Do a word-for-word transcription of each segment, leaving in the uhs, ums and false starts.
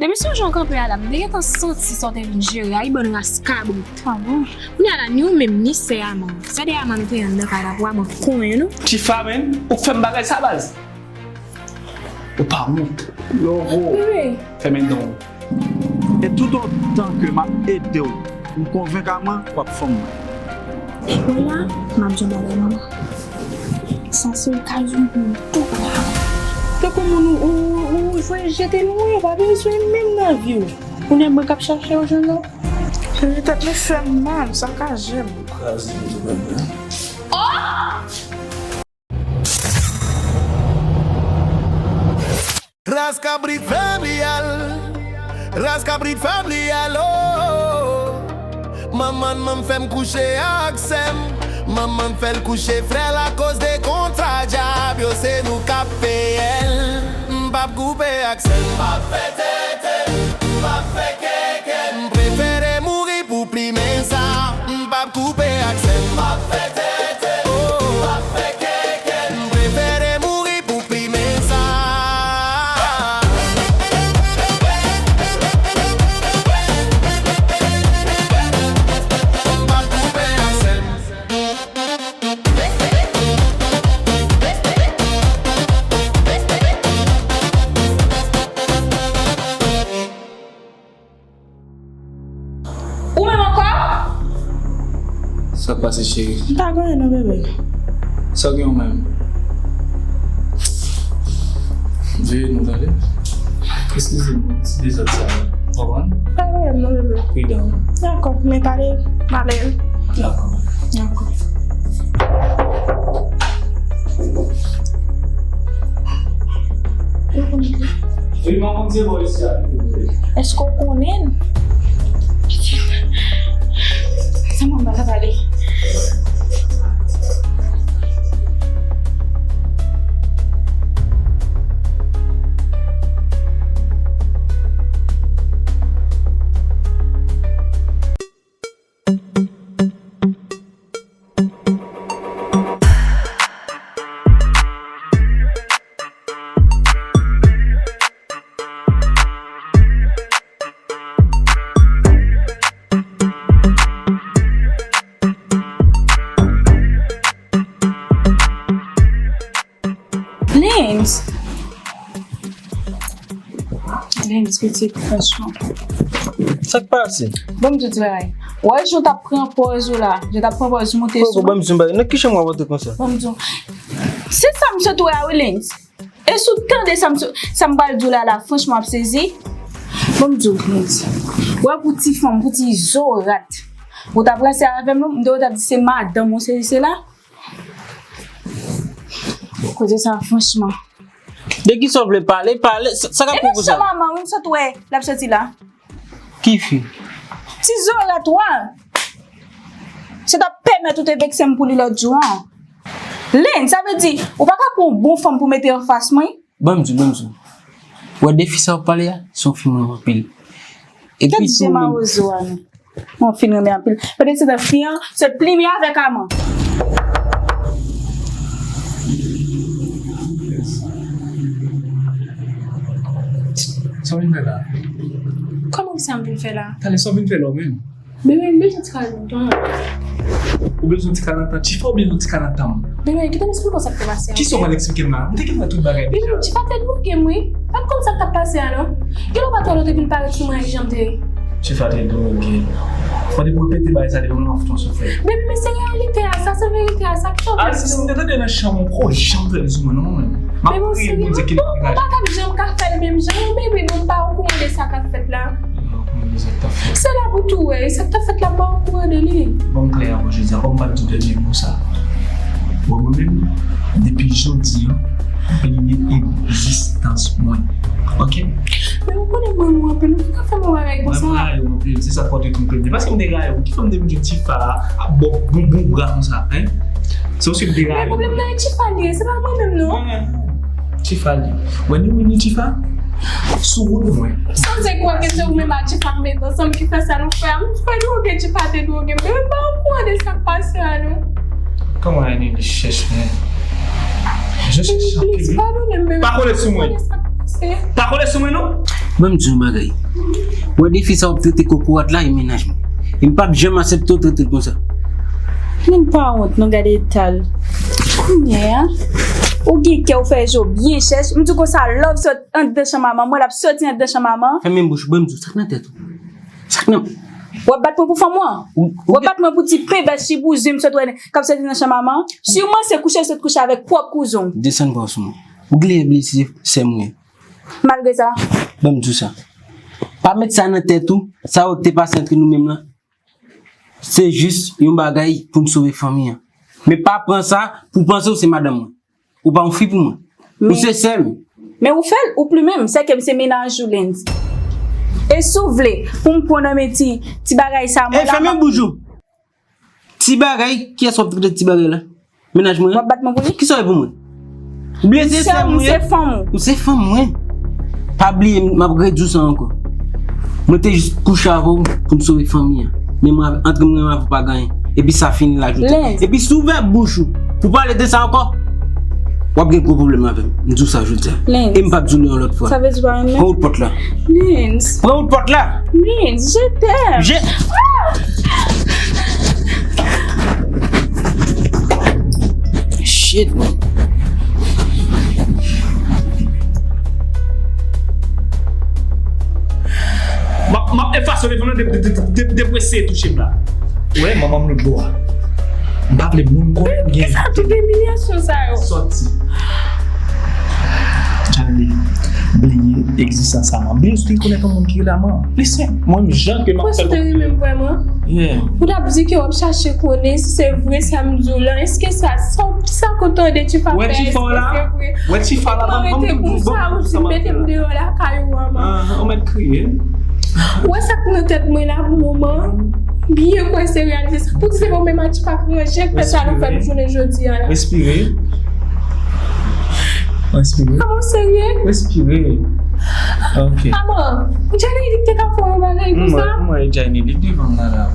Depi sou jan w kanpe a la, m te gentan santi sa w te vin jere a, wi, bann ras kabrit. Ah bon? Kounye a la, ni ou menm, ni sè Aman. Sè de Aman nou te ye anndan kay la pou Aman konyen nou. Tifa, menn, ou k fè m bagay sa, baz. Ou pa wont. Loro. Bebe. Fèmen dan w. E toutotan ke m ap ede w, m konvenk Aman, w ap fanm mwen. Wè la, m ap di w bagay, manman. Sa se okazyon pou nou tou pran. Tankou moun ou, ou, ou, ou jwe jete lwen, ou pa bezwen menm nan vi w. Kounye a mwen k ap chache w jwenn ou. Tèt mwen fè m mal, sa ka jè m. Kraze m tou, bebe. Ras kabrit fè m li al. Ras kabrit fè m li al, oh. Manman m fè m kouche ak sè m. Manman m fè l kouche frè l akoz de kontra dyab yo, se nou k ap peye l. M p ap koupe ak sè m. M p ap fè tete, m p ap fè keke. M prefere mouri pou plimen sa. M p ap koupe ak sè m. M p ap fè tete, oh. M p ap fè keke. M prefere mouri pou plimen sa. M p ap koupe ak sè m. Ou menm ankò? Sa k pase, cheri? M pa gen anyen non, bebe. Sa w gen ou menm? Veye nou, tande. Eskize m pou ti dezòd sa a. Konprann? Pa gen anyen non, bebe. Pridan. Dakò, men pale, pale. Dakò. Dakò. Ou konnen ki? Epi m ap konn se bò isi a ki te vole. Èske w konnen l? Sa mwen pa ka pale. Lens. Lens, pitit, franchman. Sa k pase? Bon, m di w ti bagay. Wè, jan w t ap pran pòz ou la, jan w t ap pran pòz moute sou mwen. Bon, m di w bagay. Nan ki chanm w ap antre konsa? Bon, m di w. Se sa m sot wè a, wi, Lens. E si w tande sa m sot, sa m pral di w la, la, franchman, w ap sezi. Bon, m di w, Lens. Wè, pou ti fanm, pou ti zo rat. Ou t ap ranse avè m, non? M te w t ap di se madanm ou, sezi, se la. Koze sa, franchman. De kisa w vle pale? Pale. Sa, sa k ap pran pou sa? E mesye manman, wi, m sot wè, l ap soti la. Ki fi? Ti zo rat wa. Se t ap pèmèt ou te vekse m pou li lòt jou an. Lens, sa vle di, ou pa ka pran yon bon fanm pou mete anfas mwen? Ban m di w, ban m di w. Ou wè de fi sa w ap pale a, se yon fi mwen renmen anpil. Epi tou menm. Gad jan mawozo a non. Mwen fin renmen anpil. Pandan se tan fi an, se plimen avèk Aman. Sa w vin fè la? Kòman sa m vin fè la? Talè, sa w vin fè la w menm? Bebe, m bezwen ti kal nan tan. Ou bezwen ti kal nan tan? Chifa, ou bezwen ti kal nan tan? Bebe, kite m esplike w sa k te pase a. Kisa w pral eksplike m la? M te gentan wè tout bagay deja. Bebe, Chifa te dwoge m, wi. Pa t konn sa k t ap pase a, non. Gen lè w pa t wè l, ou te vin parèt sou mwen ak jan m te ye. Chifa te dwoge m. Mwen te pou repete bagay sa devan m, m ap fè w souflèt. Bebe, men se reyalite a, sa se verite a, sa ki chòke m. Alis, si m te tande nan chanm ou, m pa janm tande sou mwen, non, mwen. M ap priye Bondye ki li degaj. Non, ou pa t ap janm ka fè l menm jan an, bebe, bon, m pa okouran de sa k ap fèt la. M pa okouran de sa k t ap fèt. Se la pou tou wè, sa k t ap fèt la, m pa okouran de li. Ban m klè avè w jodi a, kòm m pa t di w dènye mo sa. Bon, mwen menm, depi jodi a, m plimen egzistans mwen. Oke? Men ou konnen m renmen w anpil, ou pa ka fè m yon bagay konsa. Mwen rayi w anpil, se sa k fè w te twonpe m. Paske m te rayi w, ki fè m te vin jwenn Chifa a, ap ba w bonbon bra konsa, en? Se ou ki te rayi. Men pwoblèm nan e Chifa li ye, se pa mwen menm non. Chifa li. Wè ni mwen ni Chifa sou wout mwen. Sanble kwè ke se ou menm ak Chifa k met ansanm ki fè sa nou fè a. M kwè dwoge Chifa te dwoge m. Bebe, m pa okouran de sa k pase a non. Kòman Annie li chèch mwen? Je cherche en public. Please, padone m, bebe. Pa kole sou mwen. Pa kole sou mwen non. Ban m di w yon bagay. Ou wè de fi sa w ap trete kokorat la, e mennaj mwen. E m p ap janm aksepte w trete l konsa. Moun pa wont, non, gade eta l. Kounye a, ou gen kè, ou fè je w byen chèch. M di w konsa, love sot anndan chanm manman, mwen l ap soti anndan chanm manman. Fèmen bouch ou, ban m di w, sa k nan tèt ou? Sa k nan. W ap bat mwen pou fanm ou an? Ou, ou W ap bat mwen pou ti pebèch, ti bouzin m sot wè k ap soti nan chanm manman? Siman se kouche l sot kouche avèk pwòp kouzen w. Desann bra w sou mwen. Ou genlè blese sè m wi. Malgre sa. Ban m di w sa. Pa met sa nan tèt ou, sa yo te pase antre nou menm lan. Se jis yon bagay pou n sove fanmi an. Men pa pran sa pou panse w se madanm mwen. Ou pa yon fi pou mwen. Ou se sè m. Men ou fè l, ou plimen m, sè ke m se mennaj ou, Lens. E si w vle pou m pran nan men ti, ti bagay sa, mwen la. Fèmen bouch ou. Ti bagay, kiyès w ap trete ti bagay la? Mennaj mwen? W ap bat mwen pou li? Kisa w ye pou mwen? Ou blese sè m, ou se fanm ou. Ou se fanm mwen. Pa bliye, m ap redi w sa ankò. Mwen te jis kouche avè w pou n sove fanmi an. Men mwen, antre mwen avè w pa gen anyen. Epi sa fini la, jodi. Lens. Epi si w ouvè bouch ou pou pale de sa ankò, w ap gen gwo pwoblèm avè m. M di w sa jodi a. Lens. E m p ap di w li yon lòt fwa. Sa vle di w pa renmen m? Pran wout pòt la. Lens. Pran wout pòt la. Lens, je t'aime. Je... Shit, man. M ap, m ap efase telefòn nan de, de, de, de, depi w eseye touche m la. Ou wè, manman m lòt bò a. M pa vle moun konnen m gen... Kisa tout imilyasyon sa yo? Sòti. Charlie, bliye egzistans Aman. Bliye si w te konèt yon moun ki rele Aman. Listen, mwen menm jan ke m ap fè l. Ou te renmen m vrèman? Yeah. Ou t ap di ke w ap chache konnen si se vre sa m di w lan. Èske sa, sa, sa w konn tande Chifa fè, èske se vre? Wè Chifa la, ban m, ban m tout di w, ban m tout sa m ap fè la. Ou pa rete konsa, ou di mete m deyò lakay ou, Aman. Ah, ou mèt kriye. Ou wè sa k nan tèt mwen la pou moman an? Byen kwè se reyalite sa. Pou di se pa ou menm ak Chifa k ranje fè sa nou fè nou jounen jodi a la. Respire. Respire. Aman, w serye? Respire. Ok. Aman, Janilik te ka fè yon bagay konsa? M wè, m wè Janilik devan m, madam.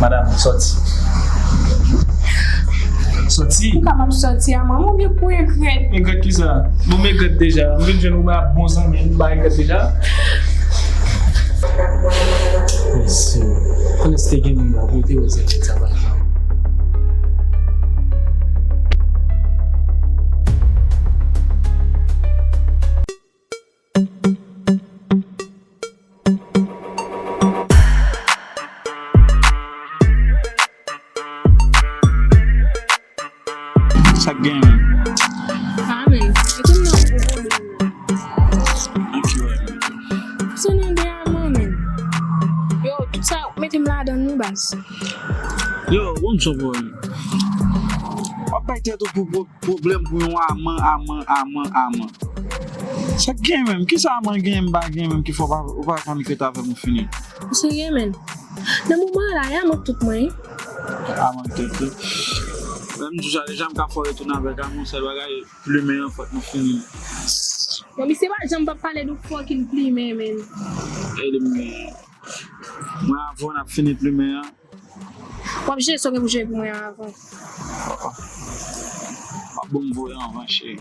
Madam, sòti. Sòti. Ou ka p ap sòti, Aman, ou gen pou regrèt. Regrèt kisa? Bon, m regrèt deja. M vin jwenn ou, m ap bon zanmi, m pa regrèt deja. Mesye, konnen si te gen moun la, pou te wè se sa pa. Sa k gen menm? Ah, men, e kòm nan gwo pwoblèm. An ki wè menm? Se nan de Aman, men. Yo, tout sa, mete m ladan nou, baz. Yo, bon, m son pwoblèm. W ap bay tèt ou pou pwoblèm pou yon Aman, Aman, Aman, Aman. Sa k gen menm? Kisa Aman gen, m pa gen menm, ki fè w pa, ou pa ka mèt avè m, ou fini? Ou serye, men? Nan moman la, Aman k tout mwen, wi. Aman k tout, tout. Lè m di w sa deja, m ka fè w retounen avèk Aman, sèl bagay, plimen an, fòk nou fini. Bon, misye pa janm p ap pale de fucking plimen, men. E li m gen. Mwen avè w n ap fini plimen an. W ap jere sa w gen pou jere pou mwen an avan. W ap ban m voye anvan, cheri.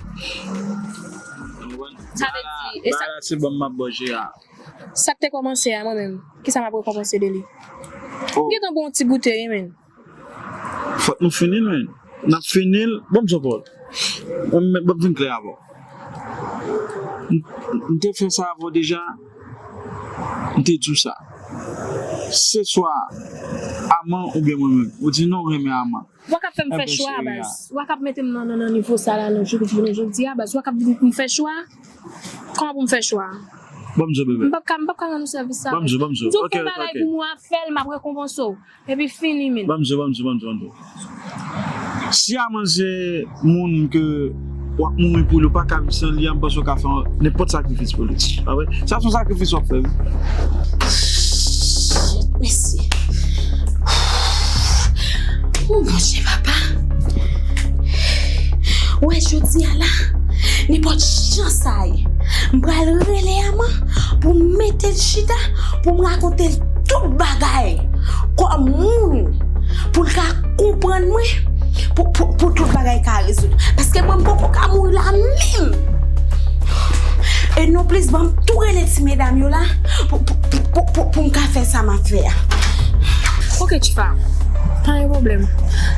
Ou konprann? Sa vle di, e sa... Bagay la se ban m m ap ba w jere a. Sa k te kòmanse a, mwen menm, kisa m ap rekonpanse de li? Oh. M gentan bon ti goute, wi, men. Fòk nou fini l, men. N ap fini l. Bon, m sou pòt. Mwen, m ap vin klè avè w. M, m te fè sa avè w deja. M te di w sa. Se swa Aman oubyen mwen menm. Ou di non, ou renmen Aman. Ou pa ka fè m fè chwa, baz. Ou pa ka mete m nan, nan, nan nivo sa la, nan jou, jounen jodi a, baz. Ou pa ka di m fè chwa. Kòman pou m fè chwa? Ban m di w, bebe. M p ap ka, m p ap ka rann ou sèvis sa, baz. Ban m di w, ban m di w. M di w fè yon bagay pou mwen, w ap fè l, m ap rekonpanse w. Epi fini, men. Ban m di w, ban m di w, ban m di w, ban m di w. Si Aman se moun ke w ap mouri pou li, ou pa ka viv san li a, m panse w ka fè nenpòt sakrifis pou li. Pa vre? Sa se yon sakrifis w ap fè, wi. Mesye. Oh, mon Dieu, papa. Ou wè jodi a la, nenpòt jan sa ye, m pral rele Aman pou m mete l chita, pou m rakonte l tout bagay kòm moun, pou l ka konprann mwen, pou, pou, pou tout bagay ka rezoud. Paske mwen, m poko ka mouri la menm. E non plis, ban m tou rele ti medam yo la pou, pou, pou, pou, pou, pou m ka fè sa m ap fè a. Ok, Chifa. Pa gen pwoblèm.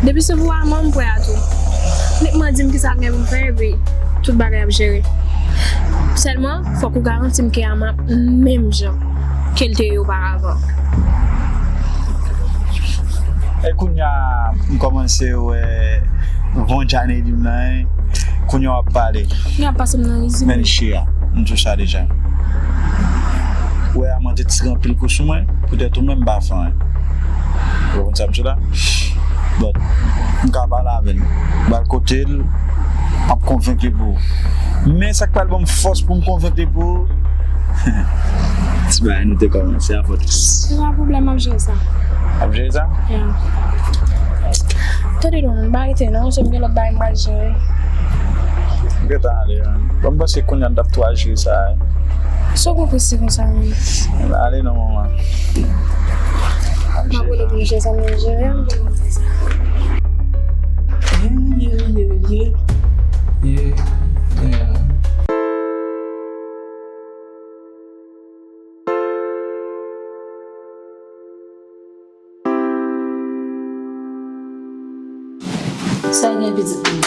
Depi se pou Arman, m prè a tou. Netman di m kisa k gen pou m fè, epi tout bagay ap jere. Sèlman, fòk ou garanti m ke Arman ap menm jan ke l te ye oparavan. E kounye a, m kòmanse wè von Janely m nan, hein. Kounye a w ap pale. Kounye a pase m nan rizib. Men li chè a, m di w sa deja. Wè, Arman te tire anpil kou sou mwen, poutèt ou menm m pa fè anyen. Ou konprann sa m di w la? But, m ka pale avè l. M pral kote l, m ap konvenk li pou ou. Men sa k pral ban m fòs pou m konvenk li pou ou, ti bagay nou te kòmanse a, fòt. Se pa pwoblèm, m ap jere sa. Ap jere sa? Yeah. Tande non, m pa rete non, se m gen lòt bagay m pral jere. M gentan ale, man. Bon, m panse kounye a n t ap tou al jere sa, hein. Sa w konpranse konsa menm? Ale non, manman. M ap rele pou m jere sa, m jere a, m te konpranse sa. Yeah, yeah, yeah, yeah. Yeah, yeah. Sa gen pitit mwen?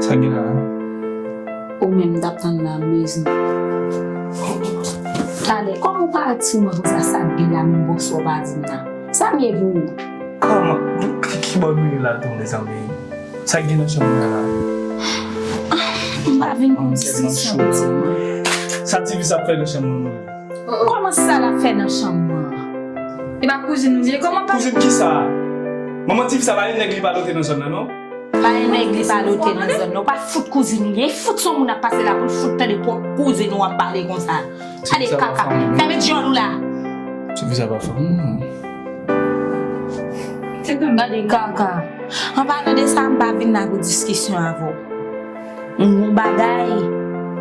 Sa gen la? Ou menm t ap tann la, mezon. Talè, kòman ou parèt sou mwen konsa, sa gen la, menm bonswa w pa di m nan? Sa m ye pou ou? Kòman? Ki, ki bò nou ye la tou, mezanmi? Sa gen nan chanm mwen la? M pa vin pou diskisyon, pitit mwen. Sa ti fi sa ap fè nan chanm mwen? Kòman sa l ap fè nan chanm mwen? E pa kouzin ou li ye, kòman pa... Kouzin kisa? Manman ti fi sa pa gen nèg li balote nan zòn nan, non? Pa gen nèg li balote nan zòn nan. Ou pa fout kouzin ou li ye. Fout se yon moun ap pase la pou l fout tande pwòp kouzin ou ap pale konsa. Gade kaka. Fèmen dyòl ou la. Ti fi sa pa fanm mwen. Gade kaka. An palan de sa, m pa vin la pou diskisyon avè w. M gon bagay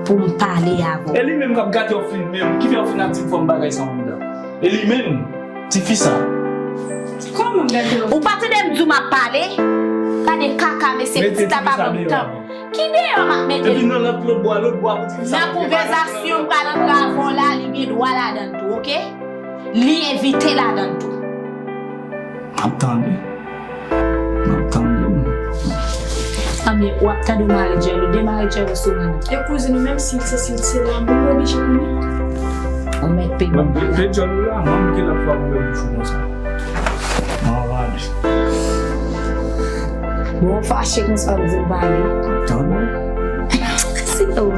pou m pale avè w. E li menm k ap gate Ofline menm, ki fè Ofline ap di m fò m bagay sa anndan. E li menm, ti fi sa. Kòman m gate Ofline? Ou pa tande m di w m ap pale? Gade kaka, mesye, pitit la pa ban m tan. Ki deyò m ap mete? Epi nan lòt, lòt bò a, lòt bò a pou ti fi sa. Nan konvèsasyon m pral antre avè w la, li gen dwa ladan l tou, oke? Li envite ladan l tou. M ap tande. M ap tande. Anben, w ap tande w mare djòl ou, demare djòl ou sou mwen. E kouzin ou, menm si l se, si l se la, moun oblije konnen. Ou mèt pe bon. Pe, pe djòl ou la, manm ki la fwa pou bouch ou konsa. Bon, fache konsa, w di m pale. Tande. Se ou.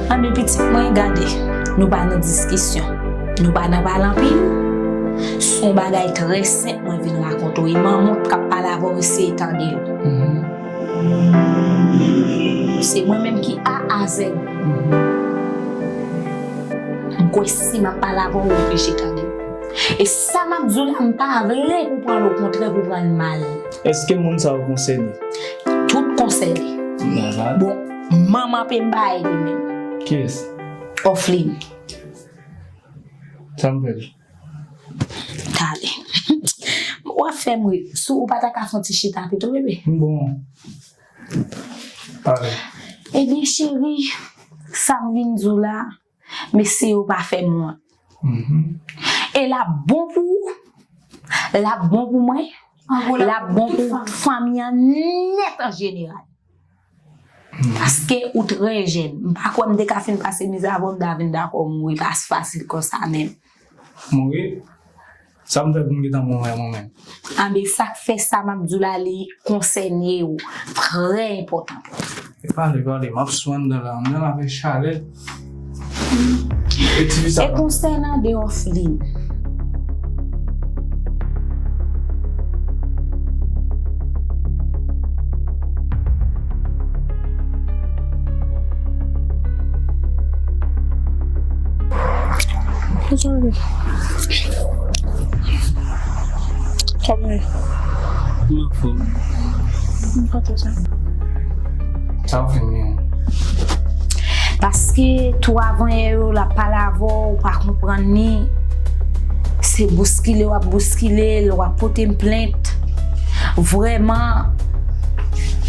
Anben, pitit mwen, gade. Nou pa nan diskisyon. Nou pa nan pale anpil. Se yon bagay trè senp mwen vin rakonte w. E manman w k ap pale avè w, eseye tande l. Se mwen menm ki A a Z. M kwè si m ap pale avè w, ou oblije tande m. E sa m ap di w la, m pa vle pou pran l okontrè, pou pran l mal. Èske moun sa yo konsène? Tout konsène. Bon, manman pe m bay li menm. Kiyès? Ofline. Sa m fè l? Talè. W ap fè m ri. Si w pa ta ka fè yon ti chita pito, bebe. Bon. Pale. Ebyen, cheri, sa m vin di w la, mesye yo pa fè m wont. E l ap bon pou ou, l ap bon pou mwen, l ap bon pou fanmi an nèt an jeneral. Paske ou trè jèn. M pa kwè m te ka fin pase mizè avè w, m ta vin dakò mouri. Pa fasil konsa menm. Mouri? Sa m fè pou m gentan mouri mwen menm? Anben, sa k fè sa m ap di w la, li konsène w. Trè enpòtan pou ou. E pale, pale, m ap sou anndan la. Anndan la fè chalè. E ti fi sa. E konsènan de Ofline. Kòman? M anfòm. M kontan sa. Sa w fè m? Paske tou avanyè yo l ap pale avè w, ou pa konprann li. Se bouskile w ap bouskile l, w ap pote m plent. Vrèman,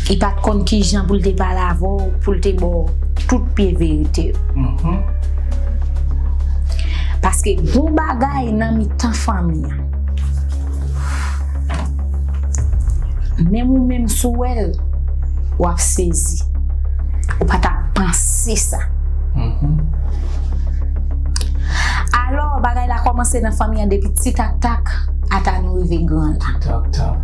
Li pa t konn ki jan pou l te pale avè w, pou l te ba w tout pye verite yo. Mhm. Paske gon bagay nan mitan fanmi an. Menm ou menm si w wè l, w ap sezi. Ou pa t ap panse sa. Mhm. Alò, bagay la kòmanse nan fanmi an depi ti tak tak, ata nou rive gran la. Ti tak tak.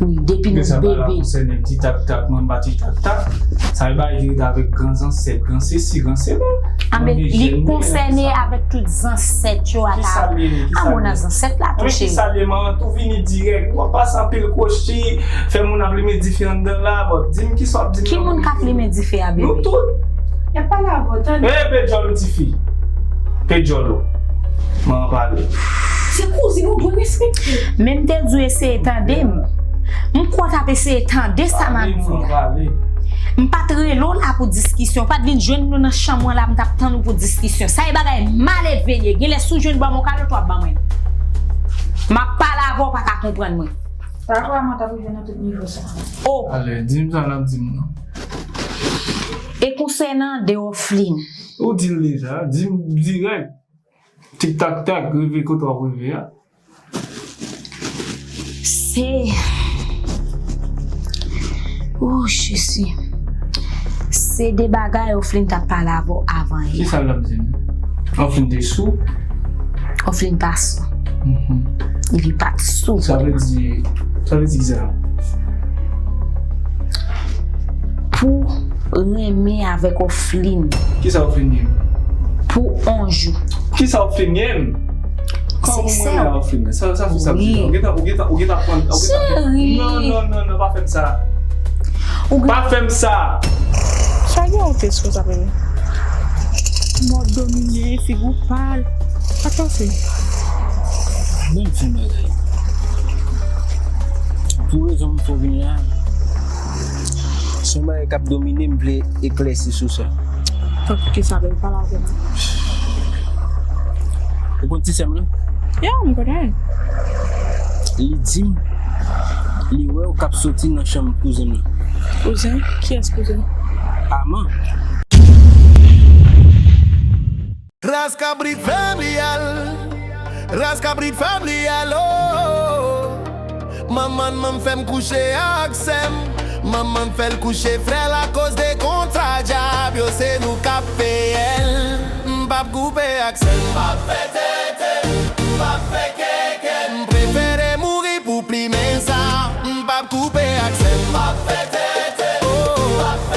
Wi, depi nou bebe. Men sa pa la konsène m, ti tak tak, mwen m pa ti tak tak. Sa e bagay ki rete avèk gran zansèt, gran sesi, gran sela. Anben, li konsène avèk tout zansèt yo ata. Kisa l ye, kisa l ye? Anben, nan zansèt la tou, cheri. Men kisa l ye, manman, tou vini dirèk. Ou ap pase anpil kwochi, fè moun ap limen dife anndan la, bon, di m kisa w ap di m nan. Ki moun k ap limen dife a, bebe? Nou tout. Y ap pale avè w, tande. Ey, pe djòl m, tifi. Pe djòl ou. Manman pale. Se kouzin ou, dwe respekte. Men m te di w eseye tande m. M kwè w t ap eseye tande sa m ap di a. Pale, manman, pale. M pa t rele w la pou diskisyon. W pa t vin jwenn nou nan chanm mwen la, m t ap tann ou pou diskisyon. Sa e bagay maledve l ye. Genlè si w jwenn ban m yon kalòt, w ap ban mwen. M ap pale avè w, w pa ka konprann mwen. Parapò a mwen t ap rive nan tout nivo sa. Oh! Ale, di m sa n ap di m nan. E konsènan de Oflin. Ou di l deja, di m dirèk. Tik tak tak, rive kote w ap rive a. Se. Oh, Jezi. Se de bagay Oflin t ap pale avè w avan yè. Kisa l t ap di m? Oflin te sou? Oflin pa sou. Mhm. Li pa t sou. Sa vle di, sa vle di kisa? Pou renmen avèk Oflin. Kisa Oflin ye? Pou on jou. Kisa Oflin ye? Kòman mwen renmen Oflin? Sa, sa fi sa ap di la. Ou gentan, ou gentan, ou gentan pran, ou gentan pran. Cheri. Non, non, non, non, pa fè m sa. Pa fè m sa. Sa gen ou te sou sa, bebe? Mò domine, figi w pal. Sa k pase? Ban m fè yon bagay. Pou rezon m fè w vin la, se yon bagay k ap domine, m vle eklèsi sou sa. Tankou kisa, bebe, pale avè m? Ou konn ti sè m lan? Ya, m konnen. Li di m, li wè w k ap soti nan chanm kouzen m lan. Kouzen? Kiyès kouzen? Aman. Ras kabrit fè m li al. Ras kabrit fè m li al, oh. Manman m fè m kouche ak sè m. Manman m fè l kouche frè l akoz de kontra dyab yo, se nou k ap peye l. M p ap koupe ak sè m. M ap fete.